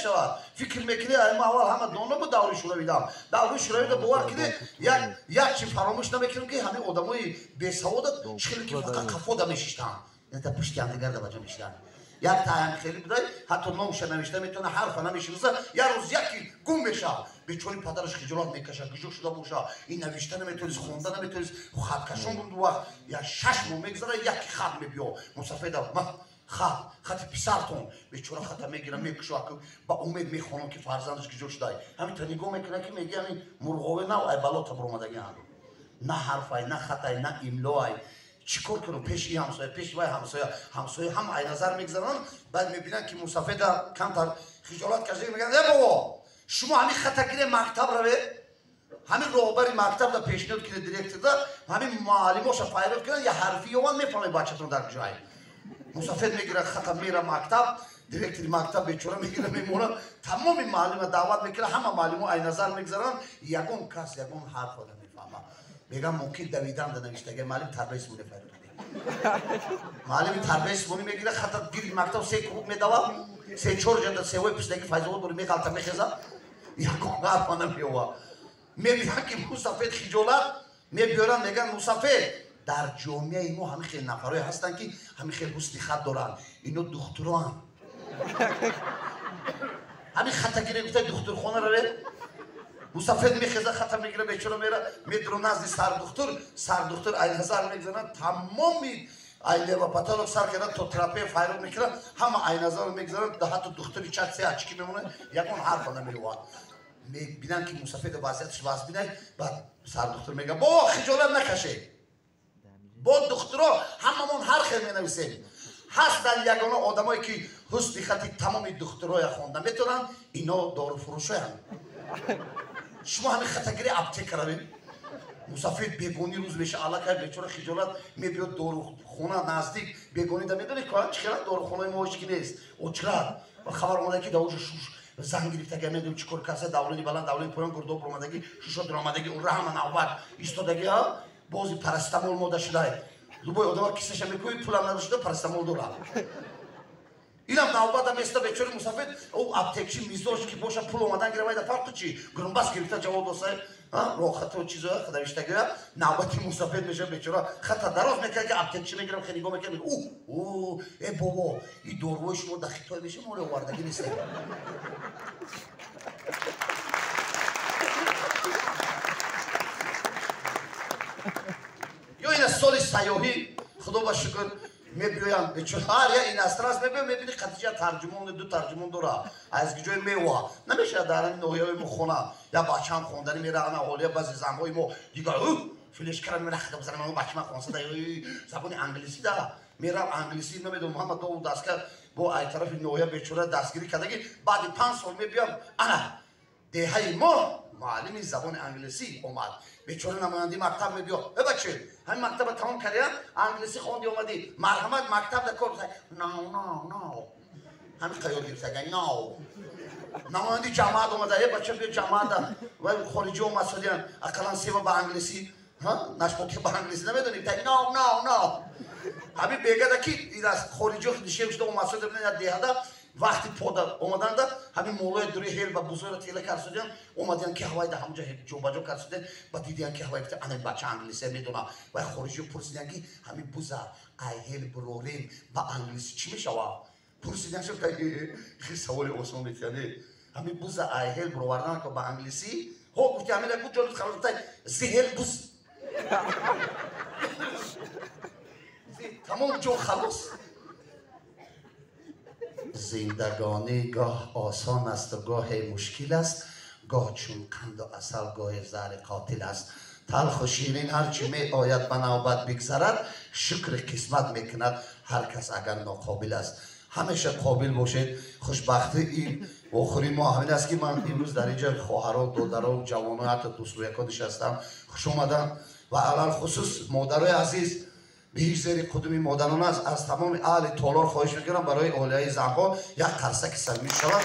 Шавад. Фикр мекунӣ, ай ма аввал ҳама доно буд даври шӯравидам. Даври шӯравида бовар кунед, як чи фаромӯш намекунем, ки ҳамин одамои бесавода чӣ хеле ки фақат қафода мешиштанд, та пушти ҳамдигарда ба ҷо мешиштанд. Як таам хеле будай, ҳатто номша навишта метавона, ҳарфа намешиноса. Як рӯз яке гум мешавад, бечори падараш хиҷолат мекашад, гиҷо шуда боша, ин навишта наметавонист, хонда наметавонист, хаткашон буд. Вақт як 6 моҳ мегузара, яке хат мебиё мусафеда хат, хати писартон. Бечора хата мегира, мекушо, ба умед мехонам, ки фарзандаш гиҷо шудай. Ҳамин та нигоҳ мекунад, ки меги ҳамин мурғове нав ай балота буромадагиам, на ҳарфай, на хатай, на имлоай. Чӣ кор кунам? Пеши ҳамсоя, пеши вай ҳамсоя, ҳамсоя ҳам ай назар мегузаранд. Баъд мебинанд, ки мусафеда камтар хиҷолат кашида, мегӯянд: «Э бобо, шумо ҳамин хата гире, мактаб равед, ҳамин роҳбари мактабда пешниҳод кунед, директорда, ҳамин муаллимоша файрод кунанд, я ҳарфи ёванд, мефаҳмед бачатон дар куҷоай». Мусафед мегирад хата, мера мактаб. Директори мактаб бечора мегира, мемонад, тамоми муаллима даъват мекунад. Ҳама муаллимо ай назар мегузаранд, ягон кас ягон ҳарфо намефаҳмад. Мегам, мумкин давиданда навиштага. Муаллим тарбияи ҷисмонӣ файрод кунед. Муаллими тарбияи ҷисмонӣ мегира хата, гири мактаб се круг медавад, се чор ҷада севои писдаги Файзобод бори меғалта, мехеза, ягон ҳарфа намеёва. Мебинанд, ки мусафед хиҷолат мебиёранд, мегӯянд: «Мусафед, дар ҷомеаи мо ҳамин хел нафарое ҳастанд, ки ҳамин хел ҳусни хат доранд, ино духтуроанд. Ҳамин хатагире гуфта, духтурхона равед». Мусафед мехеза, хата мегира, бечора мера, медро назди сардухтур. Сардухтур ай назар мегзанад, тамоми ай левопатолог сар карда то терапевт файрод мекунад, ҳама ай назар мегзанад, ҳатто духтури чат се очки мемонад, ягон ҳарфа намеёвад. Мебинанд, ки мусафеда вазъияташ вазбинай. Баъд сардухтур мега: «Бо хиҷолат накашед, бо духтуро ҳамамон ҳар хел менависем. Ҳастанд ягона одамое, ки ҳусни хати тамоми духтуроя хонда метавонанд, ино доруфурӯшоянд. Шумо ҳамин хатагири, аптека равед». Мусафид бегонӣ рӯз меша, аллакай бечора хиҷолат мебиёд дорухона наздик. Бегонида медонед чӣ хела дорухонаи мо ҳеч ки нест, очрат ва хабар омада, ки дар шуш занг гирифтага, медонем чӣ кор каса, давлени баланд, давлени поён, гурдоб омадаги, шушо дуромадаги, ура ҳама навбат истодаги. Бози парацетамол мода шудай, любой одама кисаша мекӯи, пулам надошта, парацетамол дорад. Инам навбата места, бечори мусафид. Ӯ аптекчи мизоҷ ки боша, пул омадан гира, вайда фарқу чи гурумбас гирифта ҷавоб доса, рохату чизоя навиштагия. Навбати мусафид меша, бечора хата дароз мекард, ки аптекчи мегирам, хе нигоҳ мекард: «У э бобо, и доруҳои шумо дар Хитой меша, море овардагӣ нестем». Ё ина соли сайёҳӣ, худо ба шукр, мебиёянд, бечора ҳар я иностранец мебиёд, мебини қатиҷа тарҷумон, ду тарҷумон дора, аз ҷои мева намешавад. Дар ҳамин ноҳияҳои мо хона я бачаам хонданӣ мера, ана ҳолия баъзе занҳои мо дигар флешкара мера, хата бизанам, бачама хонсада забони англисӣ да мерав, англисӣ намедонам. Муҳаммад довуд даска бо ай тарафи ноҳия бечора дастгирӣ кардаги. Баъди 5 сол мебиём, ана деҳаи мо муаллими забони англисӣ омад. Бечора намояндаи мактаб мебиёд: «Э баче, ҳамин мактаба тамом кардия, англисӣ хонди, омадӣ, марҳамат, мактаб да кор». «No, no, no», ҳамин қаёр гирифтага, «no». Намояндаи ҷамоат омада: «Э бача, биё ҷамоата, вай хориҷӣ омад содиян, ақаллан сева ба англисӣ нашпоки ба англисӣ намедонӣ». «No, no, no». Ҳамин бегада ки хориҷиҳо нишем шуда омад сода деҳада, вақти пода омаданда, ҳамин молои дури ҳел ва бузоро тела карсудиян, омадиян, ки ҳавайда ҳамуҷа ҷобаҷо карсудиян. Ба дидиян, ки ҳавай гуфта: «Ана бача англисия медона». Вай хориҷиё пурсидиян, ки ҳамин буза ай ҳел бурорем, ба англисӣ чӣ мешава? Пурсидиян. Шуд, хел саволи осон метияне. Ҳамин буза ай ҳел буровардан ба англисӣ ҳо, гуфти, ҳамина гу ҷолиб халос зиҳел буз, тамом ҷо халос. Зиндагонӣ гоҳ осон асту гоҳе мушкил аст, гоҳ чун қанду асал, гоҳе заҳри қотил аст. Талху ширин ҳарчи меояд, ба навбат бигзарад, шукри қисмат мекунад ҳар кас, агар ноқобил аст. Ҳамеша қобил бошед. Хушбахтӣ ин охири мо ҳамин аст, ки ман имрӯз дар инҷа хоҳаро, додаро, ҷавоно, ҳатто дӯстрӯяко нишастам. Хуш омадам. Ва алалхусус модарои азиз, биҳишт зери қудуми модарон аст. Аз тамоми аҳли толор хоҳиш мекунам, барои олияи занҳо як қарсаки самимӣ шавад.